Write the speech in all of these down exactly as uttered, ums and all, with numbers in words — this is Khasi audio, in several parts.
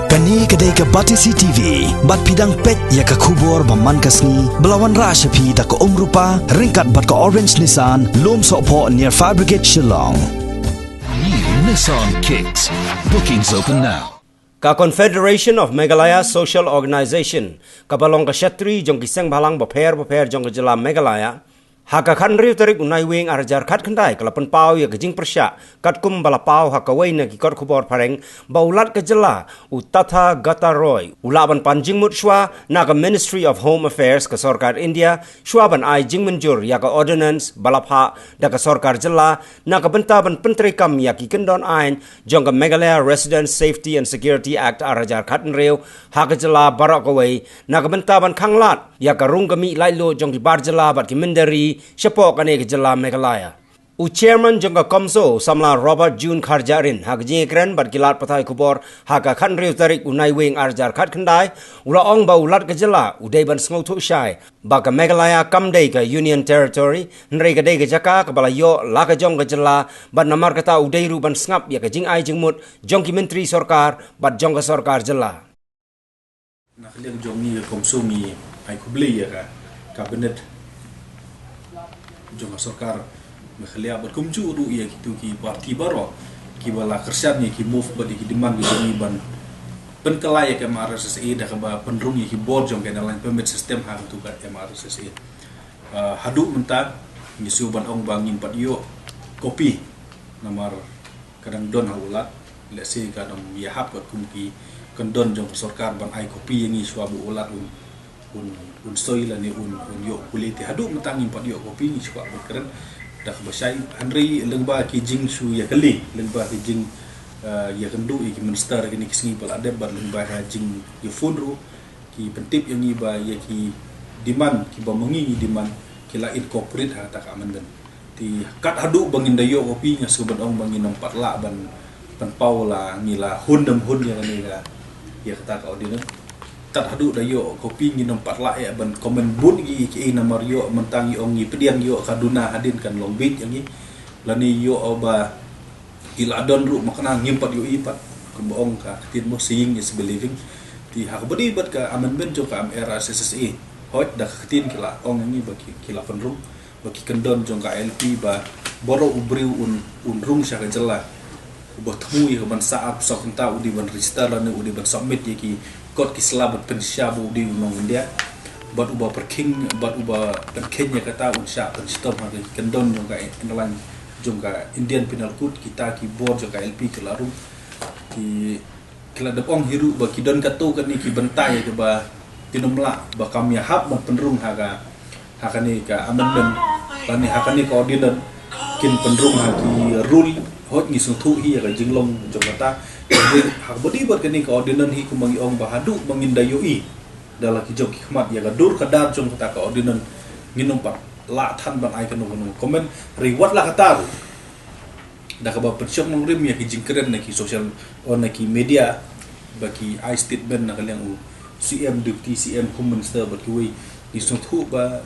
Kane ka dei ka Batesi T V, bad phi dang peit ïa ka khubor ba man ka sngi, ba la wanrah sha phi da ka Umrupa, ryngkat bad ka Orange Nissan, Lumsohphoh near Fire Brigade Shillong. New Nissan Kicks. Bookings open now. Ka Confederation of Meghalaya Social Organisation, kaba long ka shatri jong ki seng bhalang bapher bapher jong ka jylla Meghalaya, ha ka khathynriew tarik u Naiwieng arhajar khatkhyndai ka la pynpaw ïa ka jingpyrshah, katkum ba la paw ha kawei na ki kot khubor phareng, ba u Lat ka jylla, u Tathagata Roy, u lah ban pan jingmut shuwa na ka Ministry of Home Affairs ka sorkar India, shuwa ban ai jingmynjur ïa ka ordinance ba la phah da ka sorkar jylla, na ka bynta ban pyntreikam ïa ki kyndon aiñ jong ka Meghalaya Residents Safety and Security Act arhajar khathynriew ha ka jylla baroh kawei, na ka bynta ban khanglad ïa ka rung ka mih laitluid jong ki bar jylla bad ki mynder ri shapoh kane ka jylla Meghalaya. U chairman jong ka CoMSO, u samla Robert June Kharjahrin, ha ka jingïakren bad ki lad pathai khubor ha ka khathynriew tarik u Naiwieng arhajar khatkhyndai, u la ong ba u Lat ka jylla u dei ban sngewthuh shai ba ka Meghalaya kam dei ka Union Territory, hynrei ka dei ka jaka kaba la ïoh la ka jong ka jylla, bad namar kata u dei ruh ban sngap ïa ka jingai jingmut jong ki myntri sorkar bad jong ka sorkar jylla. Na ka liang jong ngi ka CoMSO ngi ai khublei ïa ka Cabinet jong ka sorkar Meghalaya bad kumjuh ruh ïa kitu ki party baroh kiba la kyrshan ïa ki move bad ïa ki demand ki jong ngi ban pynkylla ïa ka M R S S A da kaba pynrung ïa ki bor jong ka Inner Line Permit System ha katu ka M R S S A. Ah, haduh mynta ngi shu ban ong ba ngim pat ïoh copy namar ka dang don ha u Lat, lehse ka dang ïahap katkum ki kyndon jong ka sorkar ban ai copy ïa ngi shuwa ba u Lat un, un, un soi lane un, un ïoh pule. Te haduh mynta ngim pat ïoh copy, ngi shu kwah ban kren da kaba shai, hynrei lyngba ki jingshu ïakylli, lyngba ki jing, eh, ïakynduh ïa ki minister kine ki sngi ba la dep bad lyngba ka jingïaphone ruh, ki pyntip ïa ngi ba ïa ki demand kiba ma ngi ngi demand ki la incorporate ha kata ka amendment. Te kat haduh ba ngin da ïoh copy nga shu ban ong ba ngin ym pat lah ban pynpaw la ngi la hun ne ym hun ïa kane ka, ïa kata ka ordinance. Kat haduh da ïoh copy ngin ym pat lah ïa ban comment bun ïa ki, ïa ki namar ïoh mynta ngi ong ngi pdiang ïoh ka duna hadien kan long bieit ïa ngi. Lane ïoh ba ki la don ruh ma kane ngim pat ïohi pat. Kumba ong ka ktien mo, seeing is believing. Te ha kaba ïadei bad ka amendment jong ka M R S S A, hooid da ka ktien ki la ong ïa ngi ba ki, ki la pynrung, ba ki kyndon jong ka I L P ba baroh u briew un, un rung sha ka jylla, uba thmu ïa ka ban sah ap sah kynta u dei ban register lane u dei ban submit ïa ki kot ki sla ban pynshisha ba u dei u nong India. Bad uba pyrkhing, bad uba pynkheiñ ïa kata un shah pynshitom ha ki kyndon jong ka Inner Line jong ka Indian Penal Code, kita ki bor jong ka I L P ki la rung. Ki, ki la dep ong hi ruh ba ki don katto katne ki bynta ïa kiba kin ym lah ba kam ïahap ban pynrung ha ka, ha kane ka amendment lane ha kane ka ordinance, kin pynrung ha ki rule. Hooid ngi sngewthuh hi ïa ka jinglong jong kata. Hynrei ha kaba ïadei bad kane ka ordinance hi kumba ngi ong ba haduh ba ngin da ïohi da la ki jong ki khmat ïa ka dur ka dar jong kata ka ordinance, ngin ym pat lah than ban ai kano kano comment. Hynrei wat la kata ruh, da kaba pynshong nongrim ïa ki jingkren na ki social, o na ki media, ba ki ai statement na ka liang u C M, Deputy C M, Home Minister bad kiwei, ngi sngewthuh ba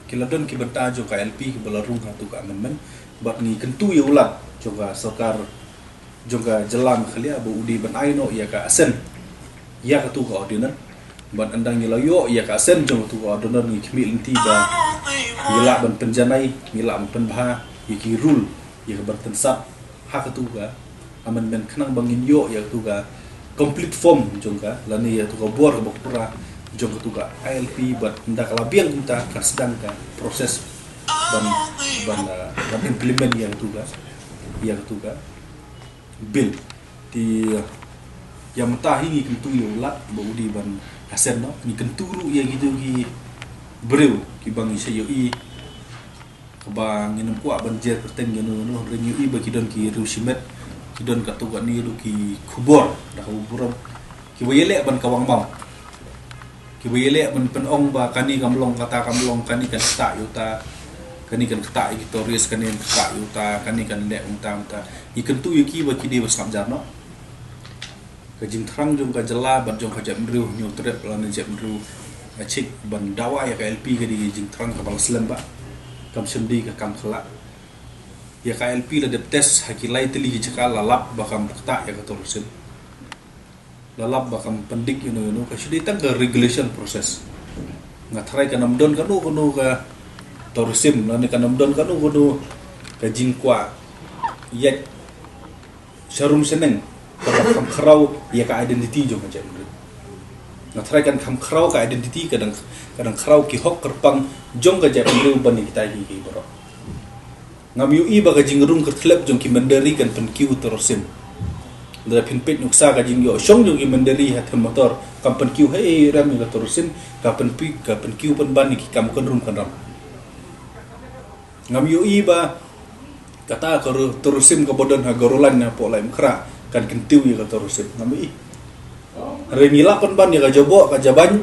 ki la don ki bynta jong ka I L P kiba la rung ha katu ka amendment. Bad ngi kyntu ïa u Lat jong ka sorkar jong ka jylla Meghalaya ba u dei ban ai noh ïa ka assent ïa katu ka ordinance. Bad ynda ngi la ïoh ïa ka assent jong katu ka ordinance ngi khmih lynti ba ngi lah ban pynjanai, ngi lah ban pynbha ïa ki rule, ïa ka ban pynsah ha katu ka amendment khnang ba ngin ïoh ïa katu ka complete form jong ka lane ïa katu ka bor kaba pura jong katu ka I L P. Bad ynda ka la biang kumta kan sdang ka process ban, ban, ah, ban implement ïa katu ka, ïa katu ka bill. Te ïa mynta hi ngi kyntu ïa u Lat ba u dei ban assent noh, ngi kyntu ruh ïa kitu ki briew kiba ngi sa ïohi, kaba ngin ym kwah ban jer kyrteng ïano ïano, hynrei ngi ïohi ba ki don ki riew shimet, ki don katto katne ruh ki khubor da kaba burom, kiba ïaleh ban kawang bam. Kiba ïaleh ban pynong ba kane kam long kata kam long, kane kan ktah ïa uta, kane kan ktah ïa ki tourist, kane kan ktah ïa uta, kane kan leh uta uta. Ngi kyntu ïa ki ba ki dei ban sngap jar noh. Ka jingthrang jong ka jylla bad jong ka jaitbynriew Hynñiewtrep lane jaitbynriew Ïachik ban dawa ïa ka I L P ka dei ka jingthrang kaba la slem bha. Kam shym dei ka kam khyllah. Ïa ka I L P la dep test ha ki lai tylli ki jaka, la lap ba kam ktah ïa ka tourism. La lap ba kam pyndik ïano ïano, ka shu dei tang ka regulation process. Nga tharai kan ym don kano kano ka tourism, lane kan ym don kano kano ka jingkwah ïaid sharum shaneng kaba kham khraw ïa ka identity jong ka jaitbynriew. Nga tharai kan kham khraw ka identity, ka dang, ka dang khraw ki hok kyrpang jong ka jaitbynriew ban ïa kita ki, ki baroh. Ngam ïohi ba ka jingrung kyrthlep jong ki mynder ri kan pynkiew tourism. Lada phin peit nuksa ka jingïoh shong jong ki mynder ri ha them motor kam pynkiew hei rem ïa ka tourism, ka pynpi, ka pynkiew pynban ïa ki kam kynrum kynram. Ngam ïohi ba kata ka ru-, tourism kaba don ha Garolan hapoh Laitumkhrah kan kyntiew ïa ka tourism. Ngam ïohi. Hynrei ngi lah pynban ïa ka jaboh ka jabain.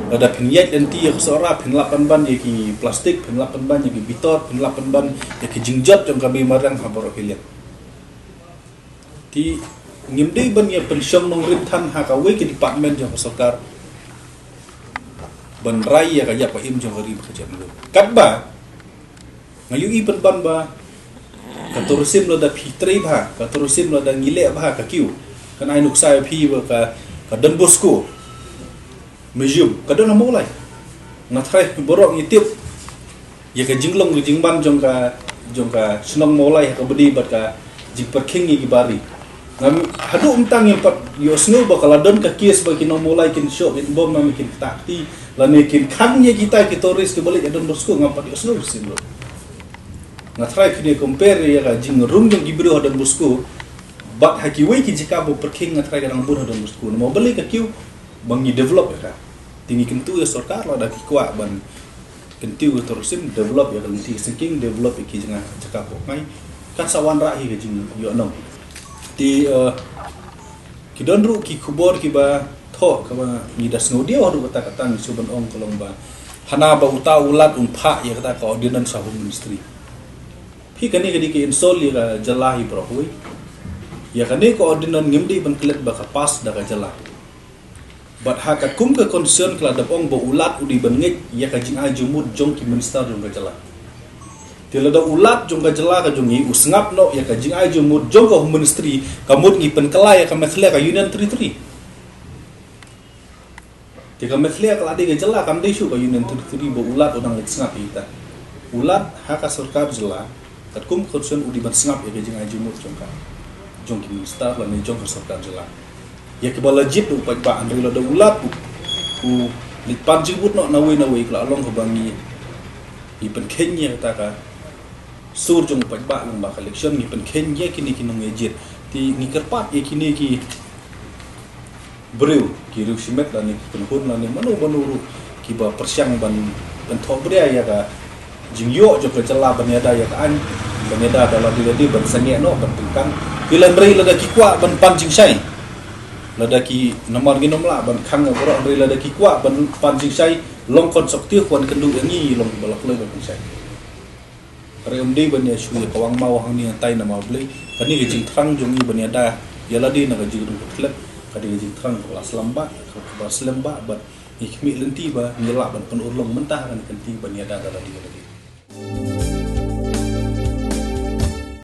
Lada phin ïaid lynti ïa ka Sohra, phin lah pynban ïa ki plastik, phin lah pynban ïa ki bitor, phin lah pynban ïa ki jingjot jong ka mei mariang ha baroh ki liang. Te ngim dei ban ïa pynshong nongrim than ha kawei ka department jong ka sorkar ban rai ïa ka ïap ka im jong ka ri bad ka jaitbynriew. Katba nga ïohi pynban ba ka tourism lada phi trei bha, ka tourism lada ngi leh bha ka kiew. Kan ai nuksa ïa phi ba ka, ka Don Bosco Museum ka don ha Mawlai. Nga tharai baroh ngi tip ïa ka jinglong ka jingman jong ka, jong ka shnong Mawlai ha kaba ïadei bad ka jingpyrkhing ïa ki bar ri. Ngam, haduh mynta ngim pat ïohsngew ba ka la don ka case ba ki nong Mawlai kin shoh kin bom, namar kin ktah kti lane kin khang ïa kita ki tourist kiba leit ha Don Bosco, ngam pat ïohsngew shisien ruh. Nga tharai phin ïa compare ïa ka jingrung jong ki briew ha Don Bosco bad ha kiwei ki jaka ba pyrkhing, nga tharai ka dang bun ha Don Bosco. Namar balei ka kiew ba ngi develop ïa ka. Te ngi kyntu ïa sorkar, lada ki kwah ban kyntiew ïa tourism, develop ïa ka lynti ka syngkien, develop ïa ki jaka, jaka pop ngai, kan sa wanrah hi ka jingïohnong. Te, eh, ki don ruh ki khubor kiba thoh kaba ngi da sngewdiaw haduh katta katta, ngi shu ban ong ka long ba hana ba uta u Lat un phah ïa kata ka ordinance ha Home Ministry. Phi, kane ka dei ka insult ïa ka jylla hi baroh kawei. Ïa kane ka ordinance ngim dei ban klet ba ka pass da ka jylla. Bad ha katkum ka constitution ka la dep ong ba u Lat u dei ban ngeit ïa ka jingai jingmut jong ki minister jong ka jylla. Te lada u Lat jong ka jylla ka jong ngi u sngap noh ïa ka jingai jingmut jong ka Home Ministry, ka mut ngi pynkylla ïa ka Meghalaya ka Union Territory. Te ka Meghalaya ka la dei ka jylla, kam dei shuh ka Union Territory ba u Lat u dang leit sngap ïa kita. U Lat ha ka sorkar jylla, katkum constitution u dei ban sngap ïa ka jingai jingmut jong ka, jong ki minister lane jong ka sorkar jylla. Ïa kiba la jied da u paidbah, hynrei lada u Lat u, u leit pan jingmut noh nawei nawei, ka la long kaba ngi, ngi pynkheiñ ïa kata ka sur jong u paidbah lyngba ka election, ngi pynkheiñ ïa kine ki nongïajied. Te ngi kyrpad ïa kine ki briew, ki riew shimet lane ki kynhun lane mano mano ruh kiba pyrshang ban, ban thohbria ïa ka jingïoh jong ka jylla ban ïada ïa ka aiñ, ban ïada da lade lade, ban sangeh noh, ban tyngkang. Te lada, hynrei lada ki kwah ban pan jingshai, lada ki, namar ngin ym lah ban khang ïa baroh, hynrei lada ki kwah ban pan jingshai, long khon suk tieng, khon kynduh ïa ngi, long ba la kloi ban pynshai. Hynrei ym dei ban ïa shu ïa kawang maw hangne hangtai, namar balei? Kane ka jingthrang jong ngi ban ïada ïa lade na ka jingrung kyrthlep, ka dei ka jingthrang kaba la slem bha, kaba slem bha, bad ngi khmih lynti ba ngi lah ban pynurlong mynta ha kane ka lynti ban ïada da lade ïa lade.